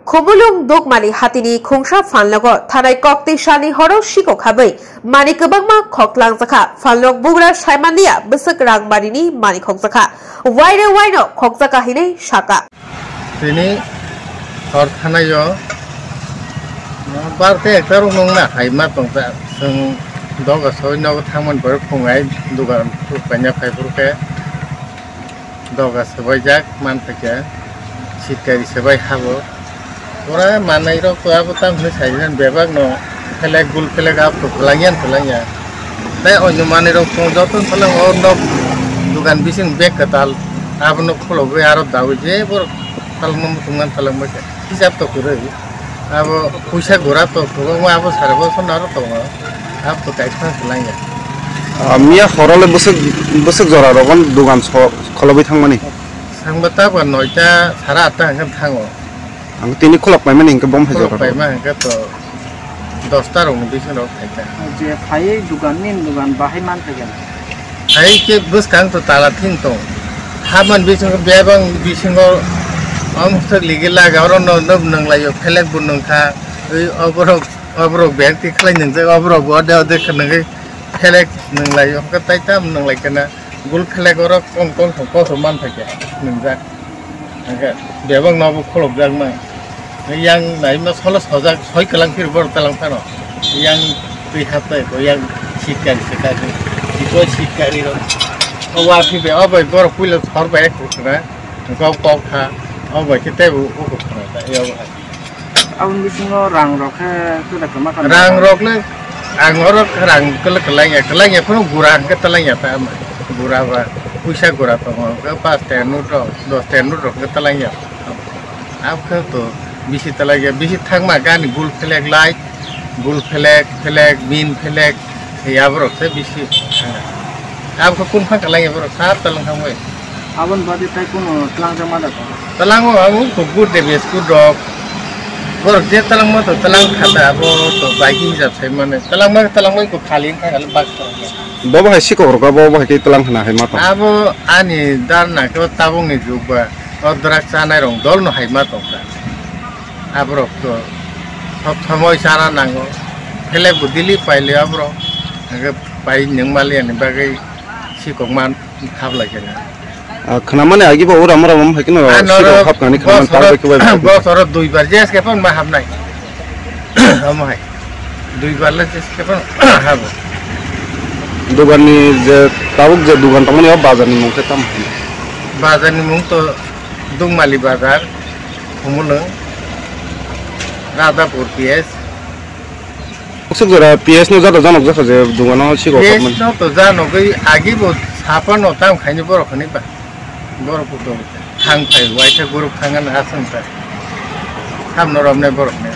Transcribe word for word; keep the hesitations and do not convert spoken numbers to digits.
Khumulwng Dukmani hatini khungsa phalnogo thanai koktwi salni horo sikok habwi manwi kwbangma khoklangjak kha. Phalnok bugra saimanliya bwswk rangbarini manwi khokjak kha. Waire waino khokjak kha hinwi sakha. Tini hor thanaio bar tei ekta rok nungna hai ma tongkha. Chwng doga soi nogo thangmani borok phungai dugan paina phai phuru khe doga swbaijak manthai khe sitkari swbai habo. Pura manwi rok to abo tam hinwi sai bebak no phelek gul phelek abo to kwlangya kwlangya. Tei onyo manwi rok to joto no phelek o nok dugan bising bek kwtal abo no khulogwi aro dawi je borok talma muchungma talangma khe hisab to kwrwi. Abo puisa gura to kwbangma abo sara bosor no aro tongo. Abo to kaisa kwlangya. Ah, miya horo le bwswk, bwswk jora rogon dugan so kholobwi thangmani. Sangba ta ba noita sara atta hangkhe thango. Ang tini khulok paimani hingke bom hai Khulok jora. Paima hingke to dosta rokni bisingo rok thaika. Je phaiwi dugan nini dugan bahai man thaiga. Hai khe bwskang to tala thing tong. Haman bisingo bebang bisingo om thwk ligi laga oro no no nanglaio phelek bo nangkha. Oi oborok oborok bag ti khlai nangjak oborok bo ode ode khnangwi phelek nanglaio hwnkhe tai tam nanglai kana. Gul phelek oro kong kong thong kosom man thai khe nwngjak. Hwnkhe bebak no bo kholopjak nang. Yang nai ma solo sojak soi kwlang phir borok talang phano. Yang twi hap tai ko yang sitkari se kari. Iko sitkari ro. O wa phi be o bai borok puila thor bai ek khuk na. Kok kok kha. O bai khe tebo o khuk na ta. Yo. Aboni bisingo rang rok khe kwda kwma kha. Rang rok le ang oro rang kwlwk kwlangya, kwlangya phano gura hwnkhe twlangya ta ama. Gura ba puisa gura tongo, hwnkhe pash taka note rok, dos taka note rok hwnkhe twlangya. Abo khe to bisi twlangya, bisi thangma gani gul phelek light, gul phelek, phelek, min phelek, Yaborok se bisi thanga. Abo khe kung phang kwlangya borok sab talang thangwi. Aboni bagwi tai kuno twlangjakma da tongo? Talango abo kok good de bes good rok. Borok je talangma to talang khata abo to bai khe hisab sai mane. Talangma talangma ko khali wngkha kali bak to. Bobo hai sikok rok bobo hai khe talang khana hai ma tong. Abo ani darna khe tabukni jug ba o drug chanai rok dol no hai ma tong kha. Aborok to sob somoi chana nango. Phelek bo daily paile aborok. Hingke pai nung maliya ni bagwi sikok man khablai khe na. Ah, khwnamani agi bo ura mura mom hai kheno Ah, sikok norok hap kani khwnamani bosoro, tar bai khe bai. Bosoro dui bar je S K phone ma hapnai. Omo hai. Dui bar le je S K phone habo. Dugan ni je tabuk je dugan tongmani o bazar ni mung khe tamo? Bazar ni mung to Dungmali bazar, Khumulwng, Radhapur P S. Usuk jora P S no jado janok jakha je dungano sikok P S hapmani. No to janogwi agi bo sapa no tam khaini borok hwnwi ba. Borok bo to thang phai, waisa group thangani aswng ta. Samno romne borok ne.